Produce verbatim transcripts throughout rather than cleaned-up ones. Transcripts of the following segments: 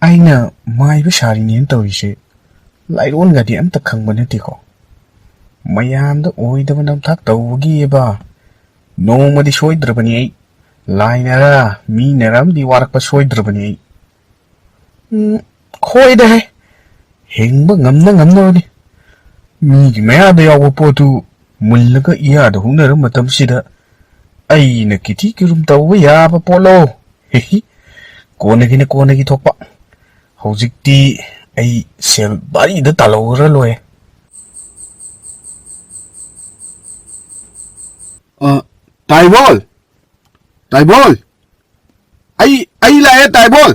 ꯑꯩꯅ ꯃꯥꯏꯕ ꯁꯥꯔꯤꯅꯦꯅ ꯇꯧꯔꯤꯁꯦ ꯂꯥꯏꯔꯣꯟꯒꯗꯤ ꯑꯝꯇ ꯈꯪꯕ ꯅꯠꯇꯦꯀꯣ꯫ ꯃꯌꯥꯝꯗ ꯑꯣꯏꯗꯕ ꯅꯝꯊꯥꯛ ꯇꯧꯕꯒꯤꯕ ꯅꯣꯡꯃꯗꯤ ꯁꯣꯏꯗ꯭ꯔꯕꯅꯤ ꯑꯩ꯫ ꯂꯥꯏꯅꯔ ꯃꯤꯅꯔ ꯑꯃꯗꯤ ꯋꯥꯔꯛꯄ ꯁꯣꯏꯗ꯭ꯔꯕꯅꯤ ꯑꯩ꯫ ꯎꯝ, ꯍꯣꯏꯗ ꯍꯦ, ꯍꯤꯡꯕ ꯉꯝꯅ ꯉꯝꯅꯕꯅꯤ꯫ ꯃꯤꯒꯤ ꯃꯌꯥꯗ ꯌꯥꯎꯕ ꯄꯣꯠꯇꯨ ꯃꯨꯜꯂꯒ ꯏꯌꯥꯗ ꯍꯨꯛꯅꯔ ꯃꯇꯝꯁꯤꯗ ꯑꯩꯅ ꯀꯤꯊꯤ ꯀꯤꯔꯨꯝ ꯇꯧꯕ ꯌꯥꯕ ꯄꯣꯠꯂꯣ? ꯍꯤꯍꯤ, ꯀꯣꯟꯅꯒꯤꯅ ꯀꯣꯟꯅꯒꯤ ꯊꯣꯛꯄ꯫ ꯍꯧꯖꯤꯛꯇꯤ ꯑꯩ ꯁꯦꯜ ꯚꯥꯔꯤꯗ ꯇꯥꯜꯍꯧꯔ ꯂꯣꯏꯔꯦ꯫ ꯑ, ꯇꯥꯏꯕꯣꯜ! ꯇꯥꯏꯕꯣꯜ! ꯑꯩ, ꯑꯩ ꯂꯥꯛꯑꯦ, ꯇꯥꯏꯕꯣꯜ!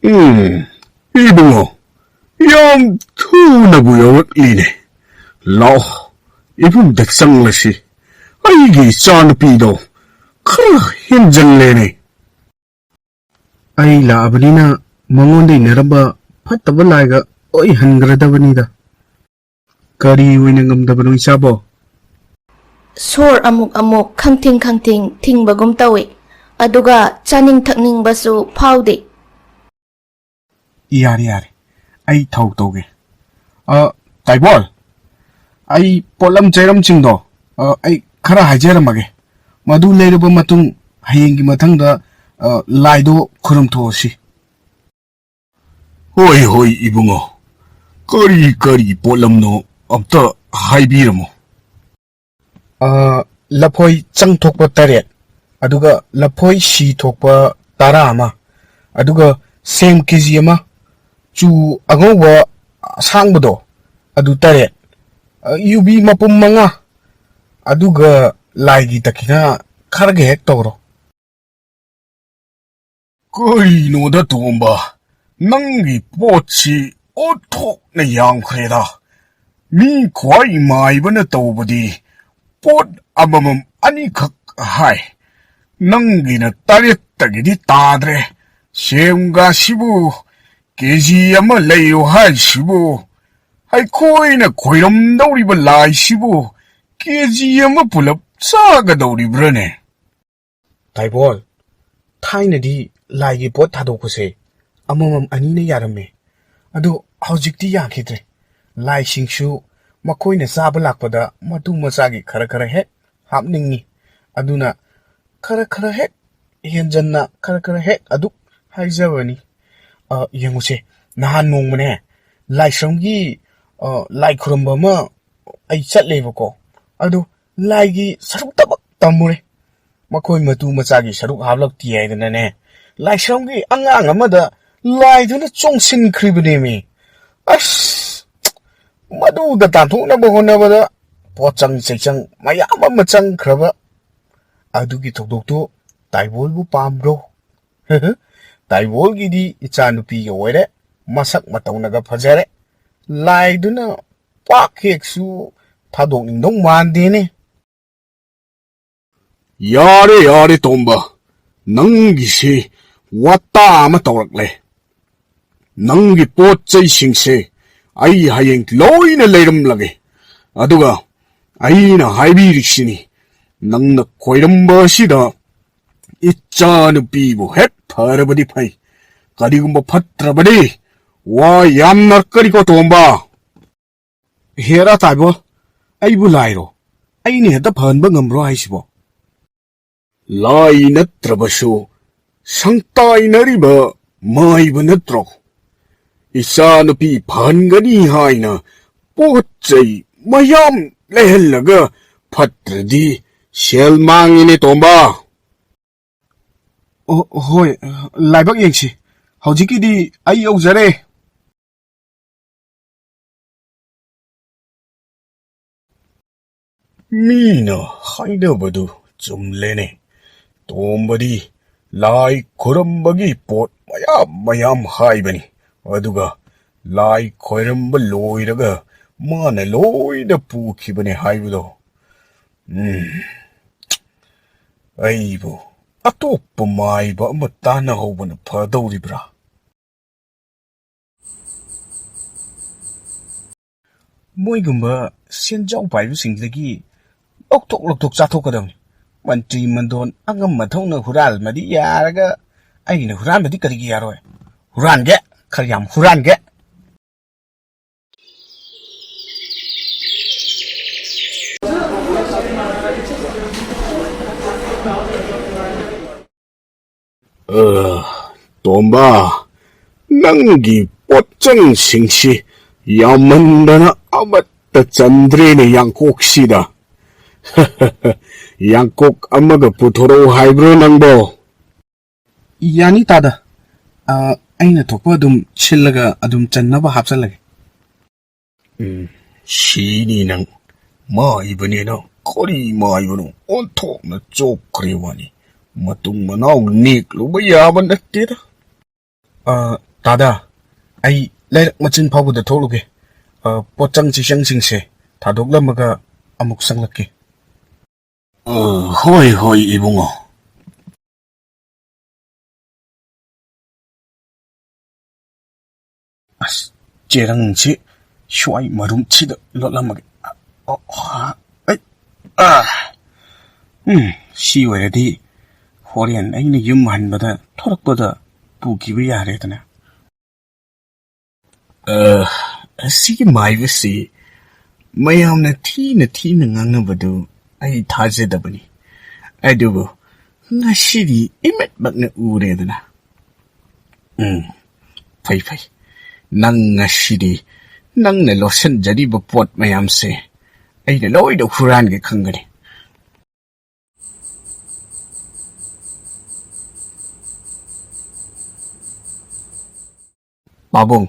ꯎꯝ, ꯏꯕꯨꯡꯉꯣ, ꯌꯥꯝ ꯊꯨꯅꯕꯨ ꯌꯧꯔꯛꯂꯤꯅꯦ꯫ ꯂꯥꯛꯑꯣ, ꯏꯃꯨꯡꯗ ꯆꯪꯂꯁꯤ꯫ ꯑꯩꯒꯤ ꯏꯆꯥꯅꯨꯄꯤꯗꯣ ꯈꯔ ꯍꯦꯟꯖꯜꯂꯦꯅꯦ꯫ ꯑꯩ ꯂꯥꯛꯑꯕꯅꯤꯅ ꯃꯉꯣꯟꯗ ꯏꯟꯅꯔꯝꯕ ꯐꯠꯇꯕ ꯂꯥꯏꯒ ꯂꯣꯏ ꯍꯟꯈ꯭ꯔꯗꯕꯅꯤꯗ꯫ ꯀꯔꯤ ꯑꯣꯏꯅ ꯉꯝꯗꯕꯅꯣ ꯏꯆꯥꯕꯣ? ꯁꯣꯔ ꯑꯃꯨꯛ ꯑꯃꯨꯛ ꯈꯪꯊꯤꯡ ꯈꯪꯊꯤꯡ ꯊꯤꯡꯕꯒꯨꯝ ꯇꯧꯏ꯫ ꯑꯗꯨꯒ ꯆꯥꯅꯤꯡ ꯊꯛꯅꯤꯡꯕꯁꯨ ꯐꯥꯎꯗꯦ꯫ ꯌꯥꯔꯦ, ꯌꯥꯔꯦ, ꯑꯩ ꯊꯧ ꯇꯧꯒꯦ꯫ ꯑ, ꯇꯥꯏꯕꯣꯜ, ꯑꯩ ꯄꯣꯠꯂꯝ ꯆꯩꯔꯝꯁꯤꯡꯗꯣ, ꯑ, ꯑꯩ ꯈꯔ ꯍꯥꯏꯖꯔꯝꯃꯒꯦ꯫ ꯃꯗꯨ ꯂꯩꯔꯕ ꯃꯇꯨꯡ ꯍꯌꯦꯡꯒꯤ ꯃꯊꯪꯗ, ꯑ, ꯂꯥꯏꯗꯣ ꯈꯨꯔꯨꯝꯊꯣꯛꯑꯁꯤ꯫ ꯍꯣꯏ, ꯍꯣꯏ, ꯏꯕꯨꯡꯉꯣ꯫ ꯀꯔꯤ ꯀꯔꯤ ꯄꯣꯠꯂꯝꯅꯣ ꯑꯝꯇ ꯍꯥꯏꯕꯤꯔꯝꯃꯣ꯫ ꯑ, ꯂꯐꯣꯏ ꯆꯪ ꯊꯣꯛꯄ ꯇꯔꯦꯠ, ꯑꯗꯨꯒ ꯂꯐꯣꯏ ꯁꯤ ꯊꯣꯛꯄ ꯇꯔꯥ ꯑꯃ, ꯑꯗꯨꯒ ꯁꯦꯝ ꯀꯦ ꯖꯤ ꯑꯃ, ꯆꯨ ꯑꯉꯧꯕ ꯑꯁꯥꯡꯕꯗꯣ ꯑꯗꯨ ꯇꯔꯦꯠ, ꯑ, ꯌꯨꯕꯤ ꯃꯄꯨꯝ ꯃꯉꯥ, ꯑꯗꯨꯒ ꯂꯥꯏꯒꯤ ꯗꯈꯤꯅꯥ ꯈꯔꯒ ꯍꯦꯛ ꯇꯧꯔꯣ꯫ ꯀꯔꯤꯅꯣꯗ ꯇꯣꯝꯕ, ꯅꯪꯒꯤ ꯄꯣꯠꯁꯤ ꯑꯣꯟꯊꯣꯛꯅ ꯌꯥꯝꯈ꯭ꯔꯦꯗ꯫ ꯃꯤ ꯈ꯭ꯋꯥꯏ ꯃꯥꯏꯕꯅ ꯇꯧꯕꯗꯤ ꯄꯣꯠ ꯑꯃꯃꯝ ꯑꯅꯤꯈꯛ ꯍꯥꯏ꯫ ꯅꯪꯒꯤꯅ ꯇꯔꯦꯠꯇꯒꯤꯗꯤ ꯇꯥꯗ꯭ꯔꯦ꯫ ꯁꯦꯝꯒꯁꯤꯕꯨ ꯀꯦ ꯖꯤ ꯑꯃ ꯂꯩꯌꯨ ꯍꯥꯏꯁꯤꯕꯨ ꯑꯩꯈꯣꯏꯅ ꯈꯣꯏꯔꯝꯗꯧꯔꯤꯕ ꯂꯥꯏꯁꯤꯕꯨ ꯀꯦ ꯖꯤ ꯑꯃ ꯄꯨꯂꯞ ꯆꯥꯒꯗꯧꯔꯤꯕ꯭ꯔꯥꯅꯦ? ꯇꯥꯏꯕꯣꯜ, ꯊꯥꯏꯅꯗꯤ ꯂꯥꯏꯒꯤ ꯄꯣꯠ ꯊꯥꯗꯣꯛꯄꯁꯦ ꯑꯃꯃꯝ ꯑꯅꯤꯅ ꯌꯥꯔꯝꯃꯦ꯫ ꯑꯗꯨ ꯍꯧꯖꯤꯛꯇꯤ ꯌꯥꯈꯤꯗ꯭ꯔꯦ꯫ ꯂꯥꯏꯁꯤꯡꯁꯨ ꯃꯈꯣꯏꯅ ꯆꯥꯕ ꯂꯥꯛꯄꯗ ꯃꯇꯨ ꯃꯆꯥꯒꯤ ꯈꯔ ꯈꯔ ꯍꯦꯛ ꯍꯥꯞꯅꯤꯡꯉꯤ꯫ ꯑꯗꯨꯅ ꯈꯔ ꯈꯔ ꯍꯦꯛ ꯍꯦꯟꯖꯟꯅ ꯈꯔ ꯈꯔ ꯍꯦꯛ ꯑꯗꯨꯛ ꯍꯥꯏꯖꯕꯅꯤ꯫ ꯑ, ꯌꯦꯡꯉꯨꯁꯦ, ꯅꯍꯥꯟ ꯅꯣꯡꯃꯅꯦ, ꯂꯥꯏꯁ꯭ꯔꯝꯒꯤ, ꯑ, ꯂꯥꯏ ꯈꯨꯔꯨꯝꯕ ꯑꯃ ꯑꯩ ꯆꯠꯂꯦꯕꯀꯣ꯫ ꯑꯗꯨ ꯂꯥꯏꯒꯤ ꯁꯔꯨꯛꯇꯃꯛ ꯇꯝꯃꯨꯔꯦ꯫ ꯃꯈꯣꯏ ꯃꯇꯨ ꯃꯆꯥꯒꯤ ꯁꯔꯨꯛ ꯍꯥꯞꯂꯛꯇꯦ ꯍꯥꯏꯗꯅꯅꯦ, ꯂꯥꯏꯁ꯭ꯔꯝꯒꯤ ꯑꯉꯥꯡ ꯑꯃꯗ ꯂꯥꯏꯗꯨꯅ ꯆꯣꯡꯁꯤꯟꯈ꯭ꯔꯤꯕꯅꯦꯃꯤ꯫ ꯑꯁ, ꯃꯗꯨꯗ ꯇꯥꯟꯊꯣꯛꯅꯕ ꯍꯣꯠꯅꯕꯗ ꯄꯣꯠꯆꯪ ꯆꯩꯆꯪ ꯃꯌꯥꯝ ꯑꯃ ꯆꯪꯈ꯭ꯔꯕ ꯑꯗꯨꯒꯤ ꯊꯧꯗꯣꯛꯇꯨ ꯇꯥꯏꯕꯣꯜꯕꯨ ꯄꯥꯝꯕ꯭ꯔꯣ? ꯇꯥꯏꯕꯣꯜꯒꯤꯗꯤ ꯏꯆꯥꯅꯨꯄꯤꯒ ꯑꯣꯏꯔꯦ, ꯃꯁꯛ ꯃꯇꯧꯅꯒ ꯐꯖꯔꯦ꯫ ꯂꯥꯏꯗꯨꯅ ꯄꯥꯛ ꯍꯦꯛꯁꯨ ꯊꯥꯗꯣꯛꯅꯤꯡꯗꯧ ꯃꯥꯟꯗꯦꯅꯦ꯫ ꯌꯥꯔꯦ, ꯌꯥꯔꯦ, ꯇꯣꯝꯕ, ꯅꯪꯒꯤꯁꯤ ꯋꯥꯇꯥ ꯑꯃ ꯇꯧꯔꯛꯂꯦ꯫ ꯅꯪꯒꯤ ꯄꯣꯠ ꯆꯩꯁꯤꯡꯁꯦ ꯑꯩ ꯍꯌꯦꯡ ꯂꯣꯏꯅ ꯂꯩꯔꯝꯂꯒꯦ꯫ ꯑꯗꯨꯒ ꯑꯩꯅ ꯍꯥꯏꯕꯤꯔꯤꯁꯤꯅꯤ, ꯅꯪꯅ ꯈꯣꯏꯔꯝꯕ ꯑꯁꯤꯗ ꯏꯆꯥ ꯅꯨꯄꯤꯕꯨ ꯍꯦꯛ ꯐꯔꯕꯗꯤ ꯐꯩ, ꯀꯔꯤꯒꯨꯝꯕ ꯐꯠꯇ꯭ꯔꯕꯗꯤ ꯋꯥ ꯌꯥꯝꯅꯔꯛꯀꯅꯤꯀꯣ, ꯇꯣꯝꯕ꯫ ꯍꯦꯔꯥ ꯇꯥꯏꯕꯣ, ꯑꯩꯕꯨ ꯂꯥꯏꯔꯣ? ꯑꯩꯅ ꯍꯦꯛꯇ ꯐꯍꯟꯕ ꯉꯝꯕ꯭ꯔꯣ ꯍꯥꯏꯁꯤꯕꯣ? ꯂꯥꯏ ꯅꯠꯇ꯭ꯔꯕꯁꯨ ꯁꯪꯇꯥꯏꯅꯔꯤꯕ ꯃꯥꯏꯕ ꯅꯠꯇ꯭ꯔꯣ? ꯏꯆꯥꯅꯨꯄꯤ ꯐꯍꯟꯒꯅꯤ ꯍꯥꯏꯅ ꯄꯣꯠ ꯆꯩ ꯃꯌꯥꯝ ꯂꯩꯍꯜꯂꯒ ꯐꯠꯇ꯭ꯔꯗꯤ ꯁꯦꯜ ꯃꯥꯡꯉꯤꯅꯦ, ꯇꯣꯝꯕ꯫ ꯑꯣ, ꯍꯣꯏ, ꯂꯥꯏꯕꯛ ꯌꯦꯡꯁꯤ꯫ ꯍꯧꯖꯤꯛꯀꯤꯗꯤ ꯑꯩ ꯌꯧꯖꯔꯦ꯫ ꯃꯤꯅ ꯍꯥꯏꯅꯕꯗꯨ ꯆꯨꯝꯂꯦꯅꯦ꯫ ꯇꯣꯝꯕꯗꯤ ꯂꯥꯏ ꯈꯨꯔꯝꯕꯒꯤ ꯄꯣꯠ ꯃꯌꯥꯝ ꯃꯌꯥꯝ ꯍꯥꯏꯕꯅꯤ, ꯑꯗꯨꯒ ꯂꯥꯏ ꯈꯣꯏꯔꯝꯕ ꯂꯣꯏꯔꯒ ꯃꯥꯅ ꯂꯣꯏꯅ ꯄꯨꯈꯤꯕꯅꯦ ꯍꯥꯏꯕꯗꯣ꯫ ꯎꯝ, ꯑꯩꯕꯨ ꯑꯇꯣꯞꯄ ꯃꯥꯏꯕ ꯑꯃ ꯇꯥꯟꯅꯍꯧꯕꯅ ꯐꯗꯧꯔꯤꯕ꯭ꯔꯥ? ꯃꯣꯏꯒꯨꯝꯕ ꯁꯦꯟꯖꯥꯎ ꯄꯥꯏꯕꯁꯤꯡꯗꯒꯤ ꯂꯧꯊꯣꯛ ꯂꯧꯊꯣꯛ ꯆꯥꯊꯣꯛꯀꯗꯕꯅꯤ꯫ ꯃꯟꯇ꯭ꯔꯤ ꯃꯟꯗꯣꯟ ꯑꯉꯝ ꯑꯊꯧꯅ ꯍꯨꯔꯥꯜꯃꯗꯤ ꯌꯥꯔꯒ, ꯑꯩꯅ ꯍꯨꯔꯥꯟꯕꯗꯤ ꯀꯔꯤꯒꯤ ꯌꯥꯔꯣꯏ? ꯍꯨꯔꯥꯟꯒꯦ, ꯈꯔ ꯌꯥꯝ ꯍꯨꯔꯥꯟꯒꯦ꯫ ꯑ, ꯇꯣꯝꯕ, ꯅꯪꯒꯤ ꯄꯣꯠꯆꯪꯁꯤꯡꯁꯤ ꯌꯥꯝꯃꯟꯗꯅ ꯑꯃꯠꯇ ꯆꯟꯗ꯭ꯔꯦꯅꯦ ꯌꯥꯡꯀꯣꯛꯁꯤꯗ꯫ ꯌꯥꯡꯀꯣꯛ ꯑꯃꯒ ꯄꯨꯊꯣꯔꯛꯎ ꯍꯥꯏꯕ꯭ꯔꯣ ꯅꯪꯕꯣ? ꯌꯥꯅꯤ ꯇꯥꯗ꯫ ꯑ, ꯑꯩꯅ ꯊꯣꯛꯄ ꯑꯗꯨꯝ ꯁꯤꯜꯂꯒ ꯑꯗꯨꯝ ꯆꯟꯅꯕ ꯍꯥꯞꯆꯜꯂꯒꯦ꯫ ꯎꯝ, ꯁꯤꯅꯤ ꯅꯪ꯫ ꯃꯥꯏꯕꯅꯦꯅ ꯀꯔꯤ ꯃꯥꯏꯕꯅꯣ? ꯑꯣꯟꯊꯣꯛꯅ ꯆꯣꯞꯈ꯭ꯔꯦ ꯋꯥꯅꯤ꯫ ꯃꯇꯨꯡ ꯃꯅꯥꯎ ꯅꯦꯛꯂꯨꯕ ꯌꯥꯕ ꯅꯠꯇꯦꯗ꯫ ꯑ, ꯇꯥꯗ, ꯑꯩ ꯂꯩꯔꯛ ꯃꯆꯤꯟ ꯐꯥꯎꯕꯗ ꯊꯣꯛꯂꯨꯒꯦ꯫ ꯑ, ꯄꯣꯠꯆꯪ ꯆꯩꯆꯪꯁꯤꯡꯁꯦ ꯊꯥꯗꯣꯛꯂꯝꯃꯒ ꯑꯃꯨꯛ ꯆꯪꯂꯛꯀꯦ꯫ ꯑ, ꯍꯣꯏ, ꯍꯣꯏ, ꯏꯕꯨꯡꯉꯣ꯫ ꯑꯁ, ꯆꯦꯔꯪꯁꯤ ꯁ꯭ꯋꯥꯏ ꯃꯔꯨꯝꯁꯤꯗ ꯂꯣꯠꯂꯝꯃꯒꯦ꯫ ꯑ, ꯑ, ꯑꯩ, ꯑ, ꯎꯝ, ꯁꯤ ꯑꯣꯏꯔꯗꯤ ꯍꯣꯔꯦꯟ ꯑꯩꯅ ꯌꯨꯝ ꯍꯟꯕꯗ ꯊꯣꯔꯛꯄꯗ ꯄꯨꯈꯤꯕ ꯌꯥꯔꯦꯗꯅ꯫ ꯑ, ꯑꯁꯤꯒꯤ ꯃꯥꯏꯕꯁꯤ ꯃꯌꯥꯝꯅ ꯊꯤꯅ ꯊꯤꯅ ꯉꯥꯡꯅꯕꯗꯨ ꯑꯩ ꯊꯥꯖꯗꯕꯅꯤ꯫ ꯑꯗꯨꯕꯨ ꯉꯁꯤꯗꯤ ꯏꯃꯤꯠꯃꯛꯅ ꯎꯔꯦꯗꯅ꯫ ꯎꯝ, ꯐꯩ, ꯐꯩ꯫ ꯅꯪ ꯉꯁꯤꯗꯤ ꯅꯪꯅ ꯂꯣꯠꯁꯤꯟꯖꯔꯤꯕ ꯄꯣꯠ ꯃꯌꯥꯝꯁꯦ ꯑꯩꯅ ꯂꯣꯏꯅ ꯍꯨꯔꯥꯟꯒꯦ ꯈꯪꯒꯅꯤ꯫ ꯄꯥꯕꯨꯡ,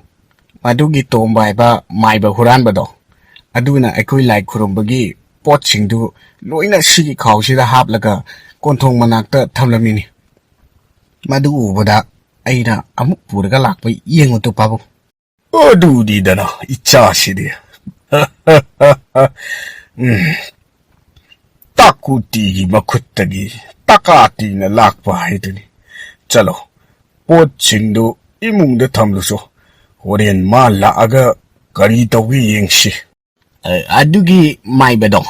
ꯃꯗꯨꯒꯤ ꯇꯣꯝꯕ ꯍꯥꯏꯕ ꯃꯥꯏꯕ ꯍꯨꯔꯥꯟꯕꯗꯣ, ꯑꯗꯨꯅ ꯑꯩꯈꯣꯏ ꯂꯥꯏ ꯈꯨꯔꯨꯝꯕꯒꯤ ꯄꯣꯠꯁꯤꯡꯗꯨ ꯂꯣꯏꯅ ꯁꯤꯒꯤ ꯈꯥꯎꯁꯤꯗ ꯍꯥꯞꯂꯒ ꯀꯣꯟꯊꯣꯡ ꯃꯅꯥꯛꯇ ꯊꯝꯂꯝꯃꯤꯅꯤ꯫ ꯃꯗꯨ ꯎꯕꯗ ꯑꯩꯅ ꯑꯃꯨꯛ ꯄꯨꯔꯒ ꯂꯥꯛꯄ ꯌꯦꯡꯉꯨ ꯇꯨ, ꯄꯥꯕꯨꯡ꯫ ꯑꯗꯨꯗꯤꯗꯅ ꯏꯆꯥꯁꯤꯗꯤ꯫ ꯎꯝ꯫ ꯇꯥꯀꯨꯇꯤꯒꯤ ꯃꯈꯨꯠꯇꯒꯤ ꯇꯀꯥꯇꯤꯅ ꯂꯥꯛꯄ ꯍꯥꯏꯗꯨꯅꯤ꯫ ꯆꯠꯂꯣ, ꯄꯣꯠꯁꯤꯡꯗꯨ ꯏꯃꯨꯡꯗ ꯊꯝꯂꯨꯁꯣ꯫ ꯍꯣꯔꯦꯟ ꯃꯥ ꯂꯥꯛꯑꯒ ꯀꯔꯤ ꯇꯧꯒꯦ ꯌꯦꯡꯁꯤ꯫ ꯑ-, ꯑꯗꯨꯒꯤ ꯃꯥꯏꯕꯗꯣ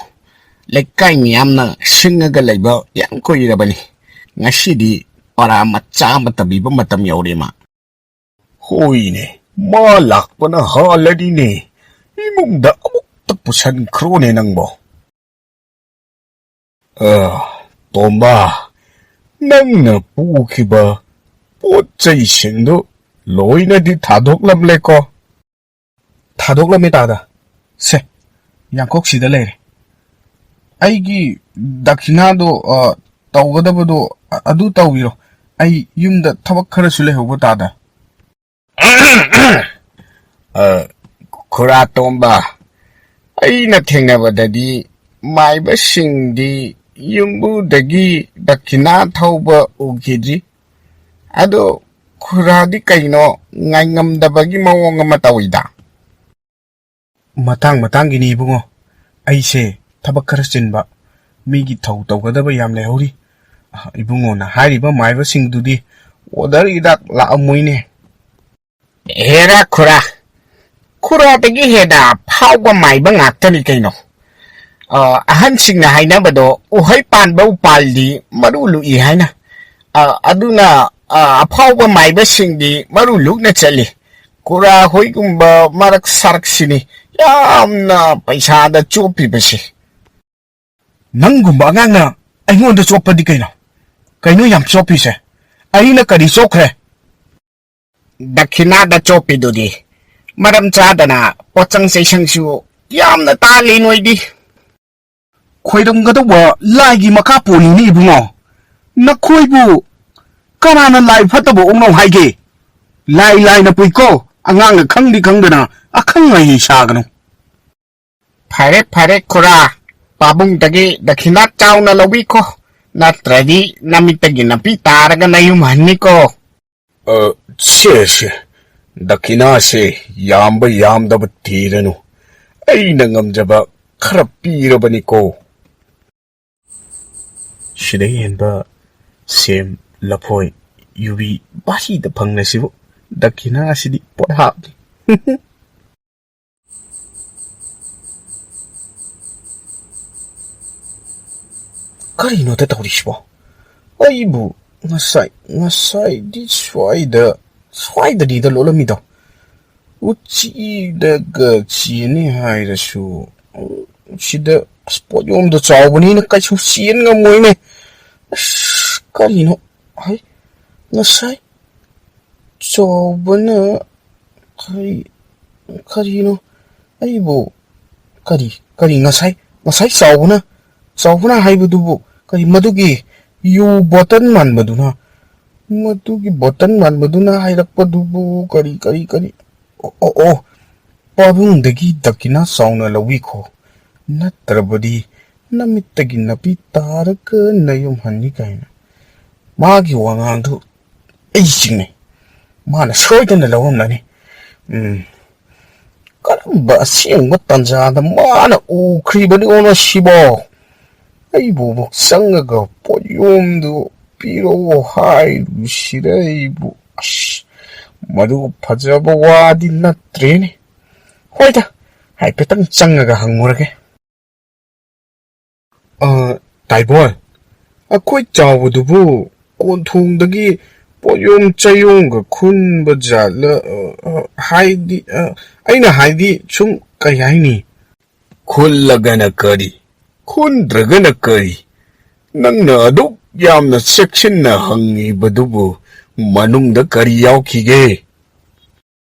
ꯂꯩꯀꯥꯏ ꯃꯤꯌꯥꯝꯅ ꯁꯤꯡꯉꯒ ꯂꯩꯕ ꯌꯥꯝ ꯀꯨꯏꯔꯕꯅꯤ꯫ ꯉꯁꯤꯗꯤ ꯄꯔꯥ ꯃꯆꯥ ꯑꯃ ꯇꯝꯕꯤꯕ ꯃꯇꯝ ꯌꯧꯔꯦ ꯃꯥ꯫ ꯍꯣꯏꯅꯦ, ꯃꯥ ꯂꯥꯛꯄꯅ ꯍꯥꯜꯂꯅꯤꯅꯦ꯫ ꯏꯃꯨꯡꯗ ꯑꯃꯨꯛꯇ ꯄꯨꯁꯟꯈ꯭ꯔꯣꯅꯦ ꯅꯪꯕꯣ꯫ ꯑ, ꯇꯣꯝꯕ, ꯅꯪꯅ ꯄꯨꯈꯤꯕ ꯄꯣꯠ ꯆꯩꯁꯤꯡꯗꯨ ꯂꯣꯏꯅꯗꯤ ꯊꯥꯗꯣꯛꯂꯝꯂꯦꯀꯣ? ꯊꯥꯗꯣꯛꯂꯝꯃꯦ ꯇꯥꯗ꯫ ꯁꯦ, ꯌꯥꯡꯀꯣꯛꯁꯤꯗ ꯂꯩꯔꯦ꯫ ꯑꯩꯒꯤ ꯗꯈꯤꯅꯥꯗꯣ, ꯑ, ꯇꯧꯒꯗꯕꯗꯣ, ꯑ-, ꯑꯗꯨ ꯇꯧꯕꯤꯔꯣ꯫ ꯑꯩ ꯌꯨꯝꯗ ꯊꯕꯛ ꯈꯔꯁꯨ ꯂꯩꯍꯧꯕ ꯇꯥꯗ꯫ ꯑ, ꯈꯨꯔꯥ ꯇꯣꯝꯕ, ꯑꯩꯅ ꯊꯦꯡꯅꯕꯗꯗꯤ ꯃꯥꯏꯕꯁꯤꯡꯗꯤ ꯌꯨꯝꯕꯨꯗꯒꯤ ꯗꯈꯤꯅꯥ ꯊꯧꯕ ꯎꯈꯤꯗ꯭ꯔꯤ꯫ ꯑꯗꯣ ꯈꯨꯔꯥꯗꯤ ꯀꯩꯅꯣ ꯉꯥꯏꯉꯝꯗꯕꯒꯤ ꯃꯑꯣꯡ ꯑꯃ ꯇꯧꯏꯗ? ꯃꯇꯥꯡ ꯃꯇꯥꯡꯒꯤꯅꯤ ꯏꯕꯨꯡꯉꯣ, ꯑꯩꯁꯦ ꯊꯕꯛ ꯈꯔ ꯆꯤꯟꯕ, ꯃꯤꯒꯤ ꯊꯧ ꯇꯧꯒꯗꯕ ꯌꯥꯝ ꯂꯩꯍꯧꯔꯤ꯫ ꯑ, ꯏꯕꯨꯡꯉꯣꯅ ꯍꯥꯏꯔꯤꯕ ꯃꯥꯏꯕꯁꯤꯡꯗꯨꯗꯤ order ꯏꯗꯥꯛ ꯂꯥꯛꯑꯝꯃꯣꯏꯅꯦ꯫ ꯍꯦꯔꯥ ꯈꯨꯔꯥ, ꯈꯨꯔꯥꯗꯒꯤ ꯍꯦꯟꯅ ꯐꯥꯎꯕ ꯃꯥꯏꯕ ꯉꯥꯛꯇꯅꯤ ꯀꯩꯅꯣ꯫ ꯑ, ꯑꯍꯟꯁꯤꯡꯅ ꯍꯥꯏꯅꯕꯗꯣ, "ꯎꯍꯩ ꯄꯥꯟꯕ ꯎꯄꯥꯜꯗꯤ ꯃꯔꯨ ꯂꯨꯛꯏ" ꯍꯥꯏꯅ꯫ ꯑ, ꯑꯗꯨꯅ, ꯑ, ꯑꯐꯥꯎꯕ ꯃꯥꯏꯕꯁꯤꯡꯗꯤ ꯃꯔꯨ ꯂꯨꯛꯅ ꯆꯠꯂꯤ꯫ ꯈꯨꯔꯥ ꯍꯣꯏꯒꯨꯝꯕ ꯃꯔꯛ ꯁꯥꯔꯛꯁꯤꯅꯤ ꯌꯥꯝꯅ ꯄꯩꯁꯥꯗ ꯆꯣꯞꯄꯤꯕꯁꯦ꯫ ꯅꯪꯒꯨꯝꯕ ꯑꯉꯥꯡꯅ ꯑꯩꯉꯣꯟꯗ ꯆꯣꯞꯄꯗꯤ ꯀꯩꯅꯣ? ꯀꯩꯅꯣ ꯌꯥꯝ ꯆꯣꯞꯄꯤꯁꯦ? ꯑꯩꯅ ꯀꯔꯤ ꯆꯣꯞꯈ꯭ꯔꯦ? ꯗꯈꯤꯅꯥꯗ ꯆꯣꯞꯄꯤꯗꯨꯗꯤ꯫ ꯃꯔꯝ ꯆꯥꯗꯅ ꯄꯣꯠꯆꯪ ꯆꯩꯁꯪꯁꯨ ꯌꯥꯝꯅ ꯇꯥꯜꯂꯤ ꯅꯣꯏꯗꯤ꯫ ꯈꯣꯏꯔꯝꯒꯗꯧꯕ ꯂꯥꯏꯒꯤ ꯃꯈꯥ ꯄꯣꯜꯂꯤꯅꯦ ꯏꯕꯨꯡꯉꯣ꯫ ꯅꯈꯣꯏꯕꯨ ꯀꯅꯥꯅ ꯂꯥꯏ ꯐꯠꯇꯕ ꯑꯣꯛꯅꯧ ꯍꯥꯏꯒꯦ? ꯂꯥꯏ ꯂꯥꯏꯅ ꯄꯨꯏꯀꯣ, ꯑꯉꯥꯡꯅ ꯈꯪꯗꯤ ꯈꯪꯗꯅ ꯑꯈꯪ ꯑꯍꯩ ꯁꯥꯒꯅꯨ꯫ ꯐꯔꯦ, ꯐꯔꯦ, ꯈꯨꯔꯥ, ꯄꯥꯕꯨꯡꯗꯒꯤ ꯗꯈꯤꯅꯥ ꯆꯥꯎꯅ ꯂꯧꯕꯤꯈꯣ, ꯅꯠꯇ꯭ꯔꯗꯤ ꯅꯃꯤꯠꯇꯒꯤ ꯅꯥꯄꯤ ꯇꯥꯔꯒ ꯅꯌꯨꯝ ꯍꯟꯅꯤꯀꯣ꯫ ꯑ, ꯁꯦ, ꯁꯦ, ꯗꯈꯤꯅꯥꯁꯦ ꯌꯥꯝꯕ ꯌꯥꯝꯗꯕ ꯊꯤꯔꯅꯨ, ꯑꯩꯅ ꯉꯝꯖꯕ ꯈꯔ ꯄꯤꯔꯕꯅꯤꯀꯣ꯫ ꯁꯤꯗ ꯍꯦꯟꯕ ꯁꯦꯝ, ꯂꯐꯣꯏ, ꯌꯨꯕꯤ ꯚꯥꯔꯤꯗ ꯐꯪꯂꯁꯤꯕꯨ, ꯗꯈꯤꯅꯥ ꯑꯁꯤꯗꯤ ꯄꯣꯠꯍꯥꯞꯅꯤ꯫ ꯀꯔꯤꯅꯣꯗ ꯇꯧꯔꯤꯁꯤꯕꯣ? ꯑꯩꯕꯨ ꯉꯁꯥꯏ, ꯉꯁꯥꯏꯗꯤ ꯁ꯭ꯋꯥꯏꯗ, ꯁ꯭ꯋꯥꯏꯗꯅꯤꯗ ꯂꯣꯠꯂꯝꯃꯤꯗꯣ꯫ ꯎꯆꯤꯗꯒ ꯆꯦꯅꯤ ꯍꯥꯏꯔꯁꯨ, ꯁꯤꯗ ꯑꯁ, ꯄꯣꯠꯌꯣꯝꯗꯣ ꯆꯥꯎꯕꯅꯤꯅ ꯀꯩꯁꯨ ꯆꯦꯟ ꯉꯝꯃꯣꯏꯅꯦ꯫ ꯑꯁ, ꯀꯔꯤꯅꯣ? ꯍꯩ, ꯉꯁꯥꯏ ꯆꯥꯎꯕꯅ ꯀꯔꯤ, ꯀꯔꯤꯅꯣ? ꯑꯩꯕꯨ ꯀꯔꯤ, ꯀꯔꯤ ꯉꯁꯥꯏ, ꯉꯁꯥꯏ ꯆꯥꯎꯕꯅ, ꯆꯥꯎꯕꯅ ꯍꯥꯏꯕꯗꯨꯕꯨ ꯀꯔꯤ? ꯃꯗꯨꯒꯤ ꯌꯨ ꯕꯣꯇꯜ ꯃꯥꯟꯕꯗꯨꯅ, ꯃꯗꯨꯒꯤ ꯕꯣꯇꯜ ꯃꯥꯟꯕꯗꯨꯅ ꯍꯥꯏꯔꯛꯄꯗꯨꯕꯨ ꯀꯔꯤ, ꯀꯔꯤ, ꯀꯔꯤ? ꯑꯣ, ꯑꯣ, ꯑꯣ, ꯄꯥꯕꯨꯡꯗꯒꯤ ꯗꯈꯤꯅꯥ ꯆꯥꯎꯅ ꯂꯧꯕꯤꯈꯣ, ꯅꯠꯇ꯭ꯔꯕꯗꯤ ꯅꯃꯤꯠꯇꯒꯤ ꯅꯥꯄꯤ ꯇꯥꯔꯒ ꯅꯌꯨꯝ ꯍꯟꯅꯤ ꯀꯥꯏꯅ꯫ ꯃꯥꯒꯤ ꯋꯥꯉꯥꯡꯗꯨ ꯑꯩ ꯆꯤꯡꯅꯩ꯫ ꯃꯥꯅ ꯁꯣꯏꯗꯅ ꯂꯧꯔꯝꯂꯅꯤ꯫ ꯎꯝ, ꯀꯔꯝꯕ ꯑꯁꯦꯡꯕ ꯇꯥꯟꯖꯥꯗ ꯃꯥꯅ ꯎꯈ꯭ꯔꯤꯕꯅꯣ ꯁꯤꯕꯣ? ꯑꯩꯕꯨ ꯑꯃꯨꯛ ꯆꯪꯉꯒ ꯄꯣꯠꯌꯣꯝꯗꯨ ꯄꯤꯔꯛꯑꯣ ꯍꯥꯏꯔꯨꯁꯤꯔ ꯑꯩꯕꯨ? ꯑꯁ, ꯃꯗꯨ ꯐꯖꯕ ꯋꯥꯗꯤ ꯅꯠꯇ꯭ꯔꯦꯅꯦ꯫ ꯍꯣꯏꯗ, ꯍꯥꯏꯐꯦꯠꯇꯪ ꯆꯪꯉꯒ ꯍꯪꯉꯨꯔꯒꯦ꯫ ꯑ, ꯇꯥꯏꯕꯣꯟ, ꯑꯩꯈꯣꯏ ꯆꯥꯎꯕꯗꯨꯕꯨ ꯀꯣꯟꯊꯣꯡꯗꯒꯤ ꯄꯣꯠꯌꯣꯝ ꯆꯌꯣꯝꯒ ꯈꯨꯟꯕ ꯖꯥꯠꯂ? ꯑ, ꯑ, ꯍꯥꯏꯗꯤ, ꯑ, ꯑꯩꯅ ꯍꯥꯏꯗꯤ ꯁꯨꯝ ꯀꯩ ꯍꯥꯏꯅꯤ? ꯈꯨꯜꯂꯒꯅ ꯀꯔꯤ? ꯈꯨꯟꯗ꯭ꯔꯒꯅ ꯀꯔꯤ? ꯅꯪꯅ ꯑꯗꯨꯛ ꯌꯥꯝꯅ ꯆꯦꯛꯁꯤꯟꯅ ꯍꯪꯉꯤꯕꯗꯨꯕꯨ ꯃꯅꯨꯡꯗ ꯀꯔꯤ ꯌꯥꯎꯈꯤꯒꯦ?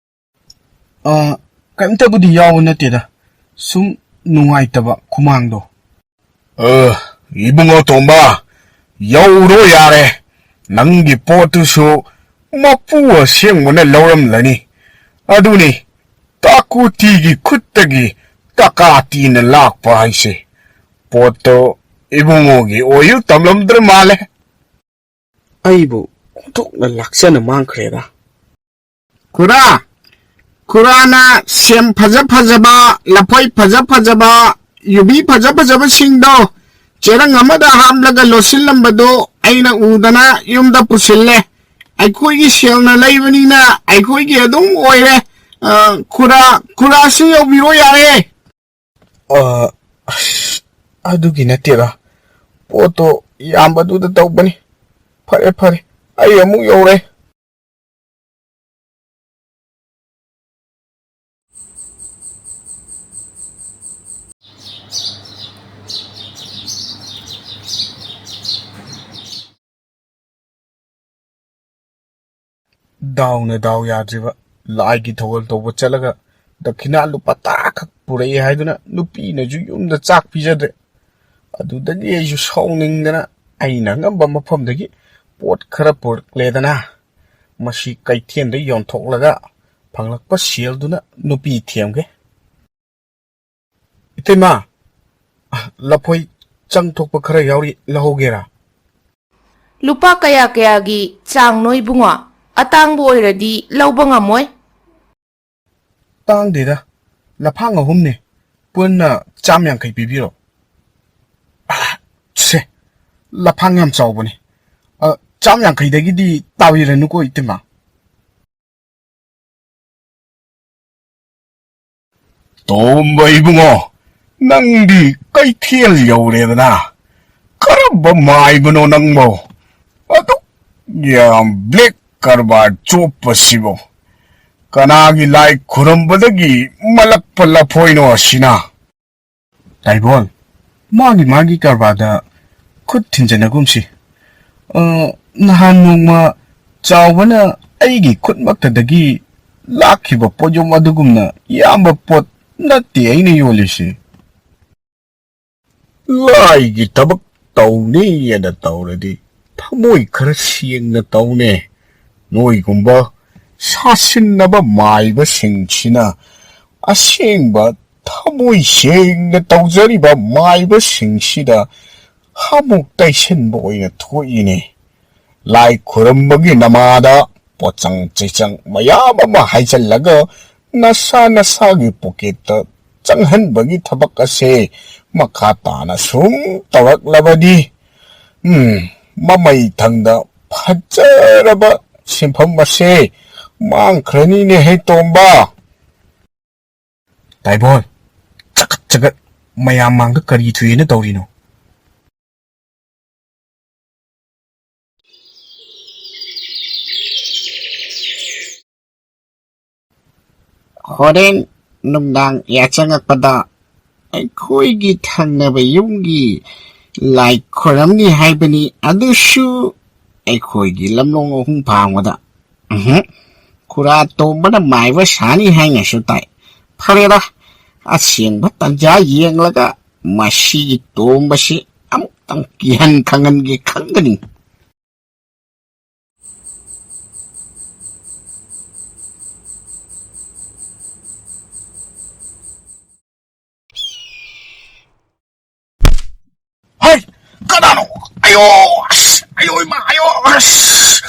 ꯑ, ꯀꯩꯝꯇꯕꯨꯗꯤ ꯌꯥꯎꯕ ꯅꯠꯇꯦꯗ꯫ ꯁꯨꯝ ꯅꯨꯡꯉꯥꯏꯇꯕ ꯈꯨꯃꯥꯡꯗꯣ꯫ ꯑ, ꯏꯕꯨꯡꯉꯣ ꯇꯣꯝꯕ, ꯌꯧꯔꯣ ꯌꯥꯔꯦ꯫ ꯅꯪꯒꯤ ꯄꯣꯠꯇꯨꯁꯨ ꯃꯄꯨ ꯑꯁꯦꯡꯕꯅ ꯂꯧꯔꯝꯂꯅꯤ꯫ ꯑꯗꯨꯅꯤ, ꯇꯥꯀꯨꯇꯤꯒꯤ ꯈꯨꯠꯇꯒꯤ ꯇꯀꯥꯇꯤꯅ ꯂꯥꯛꯄ ꯍꯥꯏꯁꯦ꯫ ꯄꯣꯠꯇꯣ ꯏꯕꯨꯡꯉꯣꯒꯤ ꯑꯣꯏꯌꯨ ꯇꯝꯂꯝꯗ꯭ꯔ ꯃꯥꯜꯂꯦ꯫ ꯑꯩꯕꯨ ꯑꯣꯟꯊꯣꯛꯅ ꯂꯥꯛꯆꯅ ꯃꯥꯡꯈ꯭ꯔꯦꯗ꯫ ꯈꯨꯔꯥ, ꯈꯨꯔꯥꯅ ꯁꯦꯝ ꯐꯖ ꯐꯖꯕ, ꯂꯐꯣꯏ ꯐꯖ ꯐꯖꯕ, ꯌꯨꯕꯤ ꯐꯖ ꯐꯖꯕꯁꯤꯡꯗꯣ ꯆꯦꯔꯪ ꯑꯃꯗ ꯍꯥꯞꯂꯒ ꯂꯣꯠꯁꯤꯜꯂꯝꯕꯗꯣ ꯑꯩꯅ ꯎꯗꯅ ꯌꯨꯝꯗ ꯄꯨꯁꯤꯜꯂꯦ꯫ ꯑꯩꯈꯣꯏꯒꯤ ꯁꯦꯜꯅ ꯂꯩꯕꯅꯤꯅ ꯑꯩꯈꯣꯏꯒꯤ ꯑꯗꯨꯝ ꯑꯣꯏꯔꯦ꯫ ꯑ, ꯈꯨꯔꯥ, ꯈꯨꯔꯥꯁꯨ ꯌꯧꯕꯤꯔꯣ ꯌꯥꯔꯦ꯫ ꯑ, ꯑꯁ, ꯑꯗꯨꯒꯤ ꯅꯠꯇꯦꯗ꯫ ꯄꯣꯠꯇꯣ ꯌꯥꯝꯕꯗꯨꯗ ꯇꯧꯕꯅꯤ꯫ ꯐꯔꯦ, ꯐꯔꯦ, ꯑꯩ ꯑꯃꯨꯛ ꯌꯧꯔꯦ꯫ ꯗꯥꯎꯅ ꯗꯥꯎ ꯌꯥꯗ꯭ꯔꯤꯕ, ꯂꯥꯏꯒꯤ ꯊꯧꯒꯜ ꯇꯧꯕ ꯆꯠꯂꯒ ꯗꯈꯤꯅꯥ ꯂꯨꯄꯥ ꯇꯔꯥ ꯈꯛ ꯄꯨꯔꯛꯏ ꯍꯥꯏꯗꯨꯅ ꯅꯨꯄꯤꯅꯁꯨ ꯌꯨꯝꯗ ꯆꯥꯛ ꯄꯤꯖꯗ꯭ꯔꯦ꯫ ꯑꯗꯨꯗꯒꯤ ꯑꯩꯁꯨ ꯁꯥꯎꯅꯤꯡꯗꯅ ꯑꯩꯅ ꯑꯉꯝꯕ ꯃꯐꯝꯗꯒꯤ ꯄꯣꯠ ꯈꯔ ꯄꯨꯔꯛꯂꯦꯗꯅ, ꯃꯁꯤ ꯀꯩꯊꯦꯜꯗ ꯌꯣꯟꯊꯣꯛꯂꯒ ꯐꯪꯂꯛꯄ ꯁꯦꯜꯗꯨꯅ ꯅꯨꯄꯤ ꯊꯦꯝꯒꯦ꯫ ꯏꯇꯩꯃ, ꯂꯐꯣꯏ ꯆꯪ ꯊꯣꯛꯄ ꯈꯔ ꯌꯥꯎꯔꯤ, ꯂꯧꯍꯧꯒꯦꯔꯥ? ꯂꯨꯄꯥ ꯀꯌꯥ ꯀꯌꯥꯒꯤ ꯆꯥꯡꯅꯣ ꯏꯕꯨꯡꯉꯣ? ꯑꯇꯥꯡꯕ ꯑꯣꯏꯔꯗꯤ ꯂꯧꯕ ꯉꯝꯃꯣꯏ꯫ ꯇꯥꯡꯗꯦꯗ, ꯂꯐꯥꯡ ꯑꯍꯨꯝꯅꯦ, ꯄꯨꯟꯅ ꯆꯥꯝ ꯌꯥꯡꯈꯩ ꯄꯤꯕꯤꯔꯣ꯫ ꯑ, ꯁꯦ, ꯂꯐꯥꯡ ꯌꯥꯝ ꯆꯥꯎꯕꯅꯦ꯫ ꯑ, ꯆꯥꯝ ꯌꯥꯡꯈꯩꯗꯒꯤꯗꯤ ꯇꯥꯕꯤꯔꯅꯨꯀꯣ, ꯏꯇꯩꯃ꯫ ꯇꯣꯝꯕ ꯏꯕꯨꯡꯉꯣ, ꯅꯪꯗꯤ ꯀꯩꯊꯦꯜ ꯌꯧꯔꯦꯗꯅ꯫ ꯀꯔꯝꯕ ꯃꯥꯏꯕꯅꯣ ꯅꯪꯕꯣ? ꯑꯗꯨꯛ ꯌꯥꯝ ꯕ꯭ꯂꯦꯛ ꯀꯔꯕꯥꯔ ꯆꯣꯞꯄꯁꯤꯕꯣ? ꯀꯅꯥꯒꯤ ꯂꯥꯏ ꯈꯨꯔꯝꯕꯗꯒꯤ ꯃꯜꯂꯛꯄ ꯂꯐꯣꯏꯅꯣ ꯑꯁꯤꯅ? ꯇꯥꯏꯕꯣꯜ, ꯃꯥꯒꯤ ꯃꯥꯒꯤ ꯀꯔꯕꯥꯔꯗ ꯈꯨꯠ ꯊꯤꯟꯖꯟꯅꯒꯨꯝꯁꯤ꯫ ꯑ, ꯅꯍꯥꯟ ꯅꯣꯡꯃ ꯆꯥꯎꯕꯅ ꯑꯩꯒꯤ ꯈꯨꯠꯃꯛꯇꯗꯒꯤ ꯂꯥꯛꯈꯤꯕ ꯄꯣꯠꯌꯣꯝ ꯑꯗꯨꯒꯨꯝꯅ ꯌꯥꯝꯕ ꯄꯣꯠ ꯅꯠꯇꯦ ꯑꯩꯅ ꯌꯣꯜꯂꯤꯁꯤ꯫ ꯂꯥꯏꯒꯤ ꯊꯕꯛ ꯇꯧꯅꯤꯅ ꯇꯧꯔꯗꯤ ꯊꯃꯣꯏ ꯈꯔ ꯁꯦꯡꯅ ꯇꯧꯅꯦ꯫ ꯅꯣꯏꯒꯨꯝꯕ ꯁꯥꯁꯤꯟꯅꯕ ꯃꯥꯏꯕꯁꯤꯡꯁꯤꯅ ꯑꯁꯦꯡꯕ ꯊꯃꯣꯏ ꯁꯦꯡꯅ ꯇꯧꯖꯔꯤꯕ ꯃꯥꯏꯕꯁꯤꯡꯁꯤꯗ ꯍꯥꯃꯨꯛ ꯇꯩꯁꯤꯟꯕ ꯑꯣꯏꯅ ꯊꯣꯛꯏꯅꯦ꯫ ꯂꯥꯏ ꯈꯨꯔꯨꯝꯕꯒꯤ ꯅꯃꯥꯗ ꯄꯣꯠꯆꯪ ꯆꯩꯆꯪ ꯃꯌꯥꯝ ꯑꯃ ꯍꯥꯏꯖꯤꯜꯂꯒ ꯅꯁꯥ ꯅꯁꯥꯒꯤ ꯄꯣꯀꯦꯠꯇ ꯆꯪꯍꯟꯕꯒꯤ ꯊꯕꯛ ꯑꯁꯦ ꯃꯈꯥ ꯇꯥꯅ ꯁꯨꯝ ꯇꯧꯔꯛꯂꯕꯗꯤ, ꯎꯝ, ꯃꯃꯩ ꯊꯪꯗ ꯐꯖꯔꯕ ꯁꯤꯟꯐꯝ ꯑꯁꯦ ꯃꯥꯡꯈ꯭ꯔꯅꯤꯅꯦꯍꯦ, ꯇꯣꯝꯕ꯫ ꯇꯥꯏꯕꯣꯜ, ꯆꯒꯠ ꯆꯒꯠ, ꯃꯌꯥꯝ ꯃꯥꯡꯗ ꯀꯔꯤ ꯊꯣꯛꯑꯦꯅ ꯇꯧꯔꯤꯅꯣ? ꯍꯣꯔꯦꯟ ꯅꯨꯡꯗꯥꯡ ꯌꯥꯆꯪꯉꯛꯄꯗ ꯑꯩꯈꯣꯏꯒꯤ ꯊꯪꯅꯕ ꯌꯨꯝꯒꯤ ꯂꯥꯏ ꯈꯣꯏꯔꯝꯅꯤ ꯍꯥꯏꯕꯅꯤ, ꯑꯗꯨꯁꯨ ꯑꯩꯈꯣꯏꯒꯤ ꯂꯝꯂꯣꯡ ꯑꯍꯨꯝ ꯐꯥꯡꯕꯗ꯫ ꯎꯝꯍꯨꯝ, ꯈꯨꯔꯥ ꯇꯣꯝꯕꯅ ꯃꯥꯏꯕ ꯁꯥꯅꯤ ꯍꯥꯏꯅꯁꯨ ꯇꯥꯏ꯫ ꯐꯔꯦꯗ, ꯑꯁꯦꯡꯕ ꯇꯟꯖꯥ ꯌꯦꯡꯂꯒ ꯃꯁꯤꯒꯤ ꯇꯣꯝꯕꯁꯤ ꯑꯃꯨꯛꯇꯪ ꯀꯤꯍꯟ ꯈꯪꯍꯟꯒꯦ ꯈꯟꯕꯅꯤ꯫ ꯍꯩ! ꯀꯅꯥꯅꯣ? ꯑꯌꯣ! ꯑꯁ! ꯑꯌꯣ ꯏꯃꯥ! ꯑꯌꯣ! ꯑꯁ!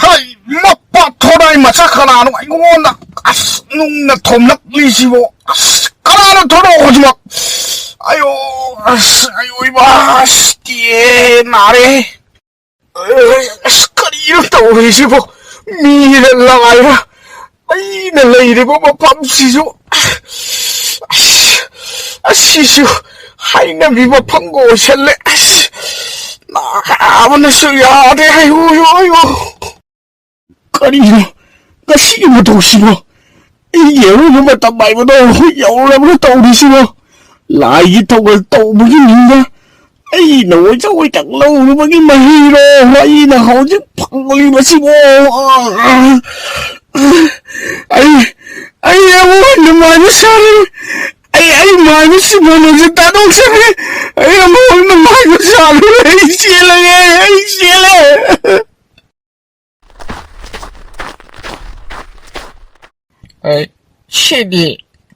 ꯍꯩ! ꯃꯄꯥ ꯊꯣꯔꯥꯏ ꯃꯆꯥ ꯀꯅꯥꯅꯣ ꯑꯩꯉꯣꯟꯗ ꯑꯁ ꯅꯨꯡꯅ ꯊꯣꯝꯂꯛꯂꯤꯁꯤꯕꯣ? ꯑꯁ! ꯀꯅꯥꯅꯣ? ꯊꯣꯔꯛꯑꯣ ꯍꯧꯖꯤꯛꯃꯛ! ꯑꯌꯣ! ꯑꯁ! ꯑꯌꯣ ꯏꯃꯥ! ꯑꯁ! ꯇꯤꯌꯦ! ꯅꯥꯔꯦ! ꯑꯁ, ꯀꯔꯤꯅꯣ ꯇꯧꯔꯤꯁꯤꯕꯣ? ꯃꯤꯔ ꯂꯥꯏꯔ? ꯑꯩꯅ ꯂꯩꯔꯤꯕ ꯃꯐꯝꯁꯤꯁꯨ, ꯑꯁ, ꯑꯁꯤꯁꯨ ꯍꯥꯏꯅꯕꯤ ꯃꯐꯝꯒ ꯑꯣꯏꯁꯜꯂꯦ꯫ ꯑꯁ, ꯅꯥꯕꯅꯁꯨ ꯌꯥꯗꯦ꯫ ꯑꯌꯣ, ꯑꯌꯣ, ꯑꯌꯣ꯫ ꯀꯔꯤꯅꯣ ꯉꯁꯤꯒꯤ ꯃꯇꯧꯁꯤꯕꯣ? ꯑꯩꯒꯤ ꯑꯔꯣꯏꯕ ꯃꯇꯝ ꯍꯥꯏꯕꯗꯣ ꯌꯧꯔꯕ꯭ꯔꯥ ꯇꯧꯔꯤꯁꯤꯕꯣ? ꯂꯥꯏꯒꯤ ꯊꯧꯒꯜ ꯇꯧꯕꯒꯤ ꯃꯤꯡꯗ ꯑꯩꯅ ꯑꯣꯏꯖ ꯑꯣꯏꯊꯛ ꯂꯧꯔꯨꯕꯒꯤ ꯃꯍꯩꯔꯣ ꯑꯩꯅ ꯍꯧꯖꯤꯛ ꯐꯪꯂꯤꯕꯁꯤꯕꯣ? ꯑꯩ, ꯑꯩ ꯑꯃꯨꯛ ꯍꯟꯅ ꯃꯥꯏꯕ ꯁꯥꯔꯣꯏ꯫ ꯑꯩ, ꯑꯩ ꯃꯥꯏꯕ ꯁꯤꯃꯣꯟ ꯍꯧꯖꯤꯛ ꯊꯥꯗꯣꯛꯆꯒꯦ꯫ ꯑꯩ ꯑꯃꯨꯛ ꯍꯟꯅ ꯃꯥꯏꯕ ꯁꯥꯔꯣꯏ꯫ ꯑꯩ ꯆꯦꯜꯂꯒꯦ꯫ ꯑꯩ ꯆꯦꯜꯂꯦ꯫ ꯑꯦ, ꯁꯤꯗꯤ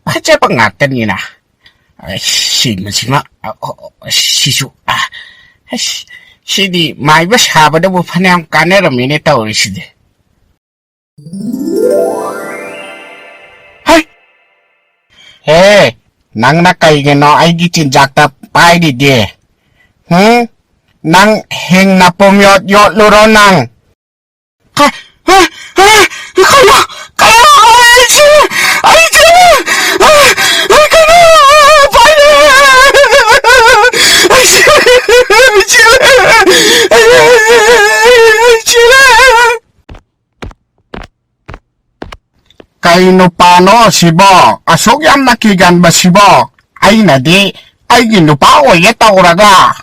ꯐꯖꯕ ꯉꯥꯛꯇꯅꯤꯅ꯫ ꯑꯦ, ꯁꯤ ꯃꯁꯤꯃ, ꯑ, ꯑ, ꯑ, ꯁꯤꯁꯨ, ꯑ, ꯑꯁ, ꯁꯤꯗꯤ ꯃꯥꯏꯕ ꯁꯥꯕꯗꯕꯨ ꯐꯅꯌꯥꯝ ꯀꯥꯟꯅꯔꯝꯃꯤꯅꯦ ꯇꯧꯔꯤꯁꯤꯗꯤ꯫ ꯍꯩ! ꯍꯦ, ꯅꯪꯅ ꯀꯩꯒꯤꯅꯣ ꯑꯩꯒꯤ ꯆꯤꯟꯖꯥꯛꯇ ꯄꯥꯏꯔꯤꯗꯤ? ꯍꯨꯝ? ꯅꯪ ꯍꯤꯡꯅ ꯄꯨꯝꯌꯣꯠ ꯌꯣꯠꯂꯨꯔꯣ ꯅꯪ꯫ ꯍꯥ? ꯍꯥ? ꯍꯥ? ꯀꯩꯅꯣ? ꯀꯩꯅꯣ? ꯑꯩ ꯁꯤꯔꯦ! ꯑꯩ ꯁꯤꯔꯦ! ꯑꯥ! ꯑꯩ ꯀꯩꯅꯣ? ꯄꯥꯏꯔꯦ! ꯑꯩ ꯁꯤꯔꯦ! ꯑꯩ ꯁꯤꯔꯦ! ꯑꯩ ꯁꯤꯔꯦ! ꯀꯩ ꯅꯨꯄꯥꯅꯣ ꯁꯤꯕꯣ? ꯑꯁꯨꯛ ꯌꯥꯝꯅ ꯀꯤꯒꯟꯕꯁꯤꯕꯣ? ꯑꯩꯅꯗꯤ ꯑꯩꯒꯤ ꯅꯨꯄꯥ ꯑꯣꯏꯒꯦ ꯇꯧꯔꯒ